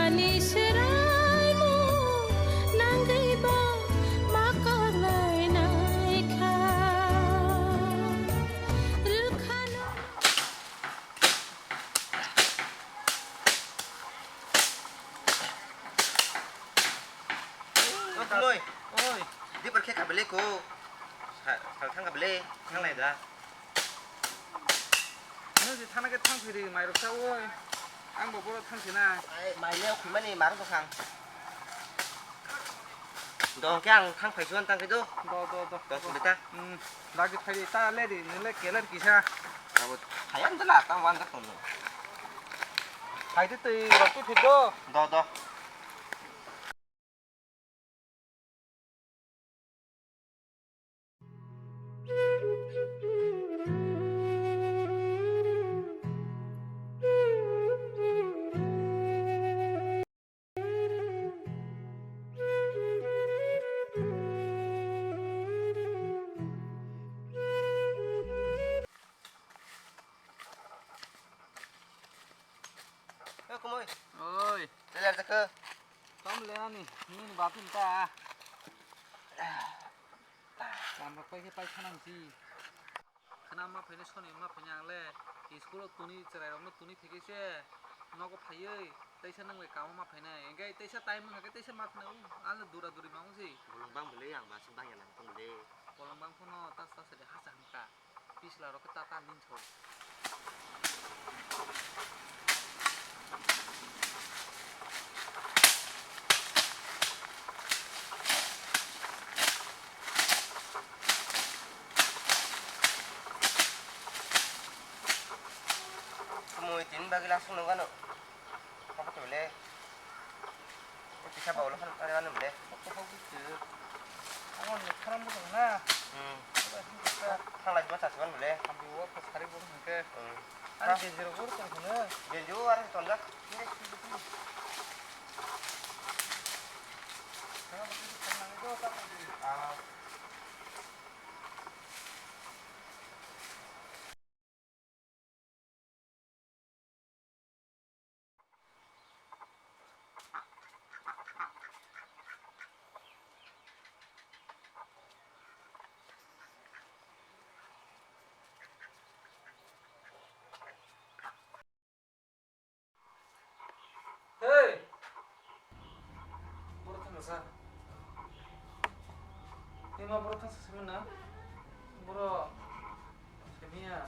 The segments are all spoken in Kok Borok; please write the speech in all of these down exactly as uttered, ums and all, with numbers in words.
Ni swraimo nangwi ba ma kwrwinai kha. Rwkhano. Oi, oi. Dipor khe kabele ko. Sa-, sal thang kabele. Thang lai da. Nung si thana khe thang phiri, mai rok sa oi. Ang bo boro thang si na. Ai, mai le khumani mar bo khang. Do khe ang thang phai suan tang khe do. Do, do, do. Do sumita. Hmm. Dagi phai ta le di, nile keler kisa. Abo phai am dala, tang wan da kono. Phai de tei rok tu phir do. Do, do. Oi, kumui. Oi. Teler jakha. Tam le ani, nini batin ta. Lamrok pai khe pai khanang si. Khna ma phaini soni ma phaini ang le school o tuni chwrai rok no tuni thik se nogo phaiwi teisa nang bai kamo ma phainai. Engke teisa time wngkha khe teisa ma phainai. Ang le dura duri ma wngsi. Bolong bang bwle ang ba se bang ya nang tong bwle. Bolong bang phano tas tas de hasa hamka. Pisla rok khe ta ta nin thok. Kumui tin bagwi lasuk nung ano. Apa tu le? Pisa ba ulo kan kare anu le. Apa kau gitu? Aku ni karam bukan na. Hmm. Thanglai jua sasi ban le. Ambil uang ke sehari bukan ke. Hmm. Ada jejero bukan ke na. Jejero ada tonjak. Ah. Hey! Borok thangsa. Tei ma borok thangsa simi na? Borok simi ya.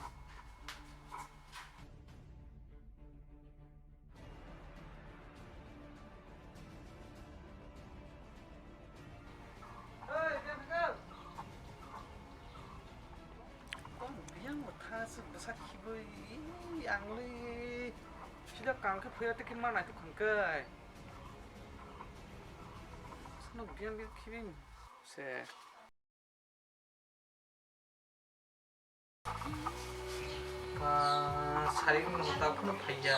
Hey, Bianca! Tong biang bo tha se bwsa khibwi ang le sida kang khe phuya tei khe ma nai tong khe. Sano biang biang khibwi se. Ba, sari ni mota phano phaiya.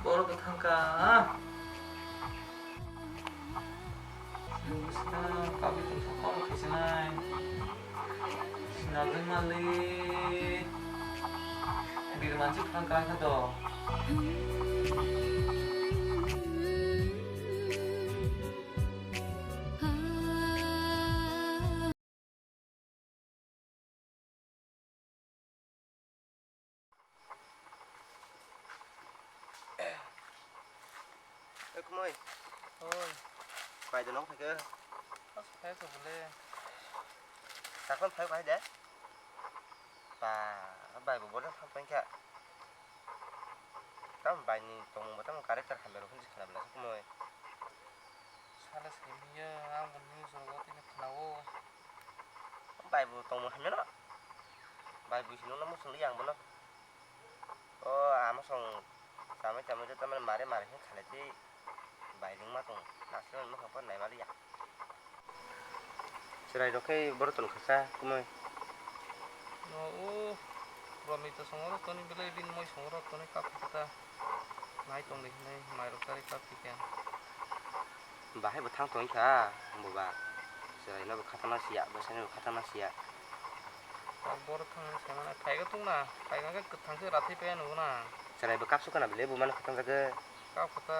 Borok bo thangka. Sina kabi tong thangka kaisinai. Sina dengmali. Bir mansi thangka kha do. Oi, kumui. Oi. Pai de nong phai ke. As phai ko bole. Sakon phai pai de. Pa, bai bo bole phai pai kha. Tam bai ni tong bo tam character hamya ro phun khna bela kumui. Sale simi ya, ang bo news rogo tini khna o. Bai bo tongmo hamya no. Bai bo sino no musung yang bono. O ama song chamai chamai je tamani mare mare hin khalai tei bai ring ma tong. Nasle ma khang pon nai mali ya. Chwrai rok khe boro ton khasa kumui. No o romito song oro toni belai bin moi song oro toni kap kata. Nai tong de hinai mai rok tari kap khe. Bahai bo thang tong kha, bo ba. Chwrai no bo khatang na siya, bwsai no bo khatang na siya. Boro thang sai mano, phai khe tong na, phai khe kwthang khe rathai paya nugo na. Chwrai bo kapsuk kana bele bo mano khatang jagwi. Kap khe ta.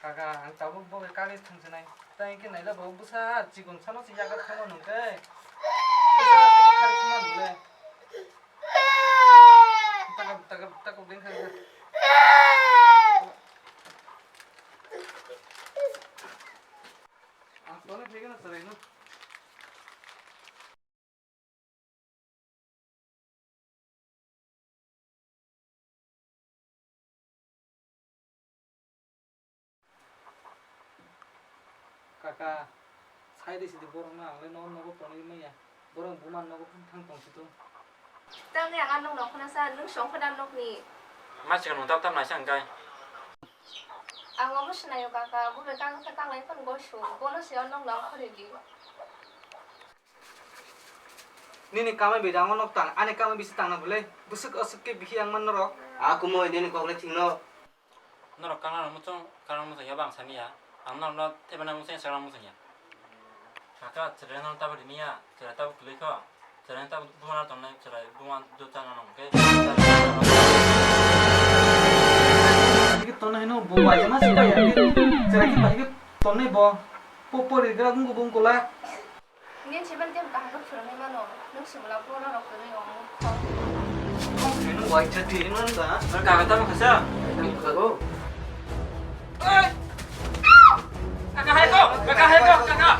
Kaka, ang tabuk bo bai kagwi thangsinai. Tei hwnkhe naila bo bwsa chikon sano se yagar thangma nung khe. Bwsa tei khari thangma nung le. Takam, takam, takam ding kha. Ang toni phai gana sarai no. Kaka, sai di sidi borok no, ang le nogo nogo tonwi manya. Borok buma nogo thang tong situ. Tamni ang ano nokho na sa, nwng songkho da nokni. Ma chikon nwng tap tap naisa hwnkhe. Ang obo sinayo kaka, bo bai kang khe kanglai phano goi su, bono se o nok nang khoridi. Nini kamai bai rango nok tang, ani kamai bisi tangna bwle, bwswk aswk khe bikhi yang man norok. A kumui nini kok le thingno. Norok kangrang muchung, kangrang muchung ya bang sani ya. Ang norok no thebana muchung ya, sagrang muchung ya. Kaka, chwrai no tabuk rini ya, chwrai tabuk kwlwi kho. Chwrai tabuk buma no tongnai, chwrai buma juta no nong khe. Tongnai no bo bai ma sing ya. Chwrai ki bai tongnai bo. Po po ri gra gung gung kola. Nini chibel tei kaham khe phwrwngwi mano, nwng simla borok rok kwrwi wngo. Nwng waisa twi mano da? Nwng kaga tamo khasa? Tamo khago. Oi! Kaka hai ko, kaka hai ko, kaka.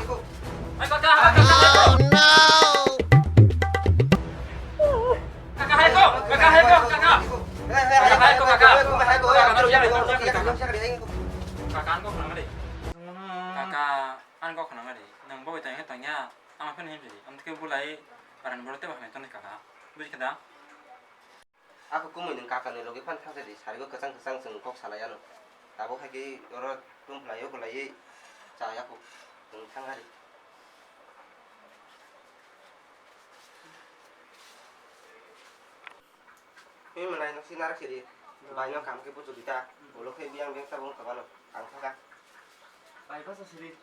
Hai kaka, hai kaka, hai ko. Kaka hai ko, kaka hai ko, kaka. Kaka hai ko, kaka. Kaka, kaka, kaka. Kaka, ang kok nang di. Kaka, ang kok nang di. Nwng bo bai tong khe tong ya. Ang phano himdi, amtwkhe bulai paran borok teibo hamya tonwi kaka. Buji khe da? Ako kumui nwng kakani logi phan thangsa di, sarigo kwchang kwchang chwng kok salai ano. Tabuk hai khe oro tum phlai o kwlaiwi cha ya kho. Nwng thang ari. Himlai no sinarak siri. Bai no kam khe buchuk di ta. Ulo khe biyang biyang tabuk wng kha mano. Ang thaka. Bai basa siri.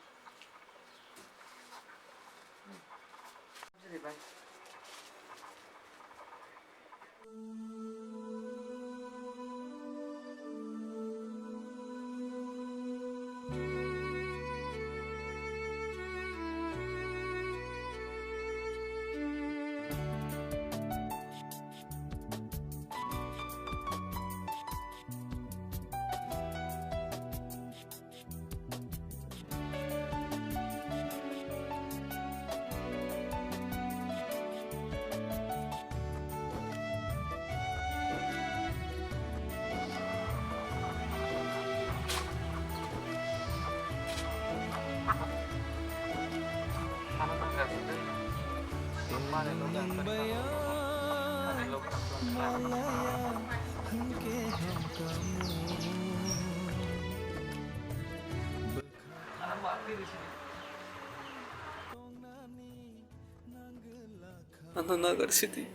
Ano nagar sidi,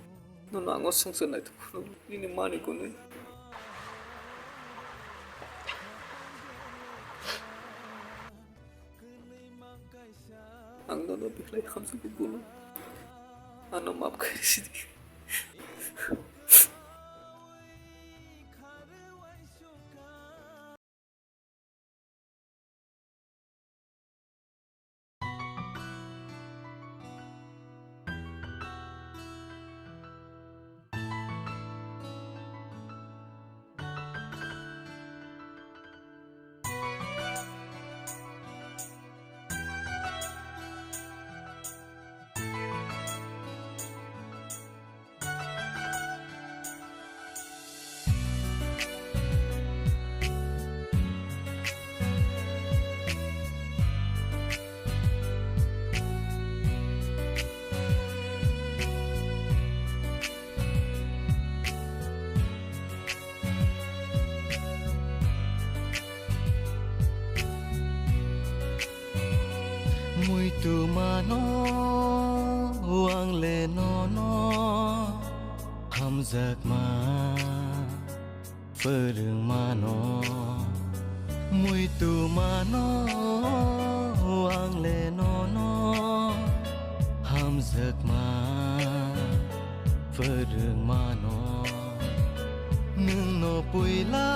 nono ang o songsa nai tongphuru, nini mani kunu. Ang nono belai hamjagwi bulu. Ano maaf khairi sidi. Muitu mano, ang le nono hamjakma phwrwng mano. Muitu mano, ang le nono hamjakma phwrwng mano. Nwng no puila,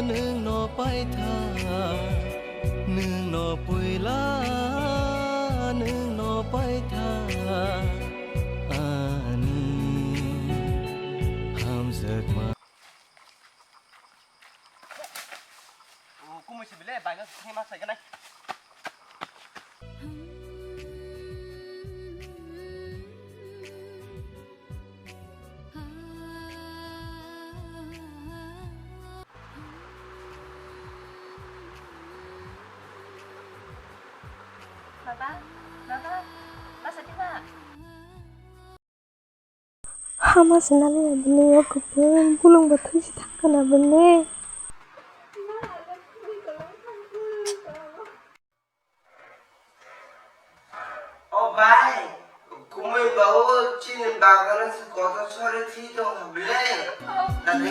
nwng no paitha, nwng no puila, nwng no paitha, ani hamjakma. O, kumui si bile, bai no thai ma sai ganai. Baba, baba, basa di ba? Hama se nani ya bini ya kubun bulung bo thwi se thang kana bini. O bai, kumui bawo chini bagano se kotor sori thwi tong ha bile. Nani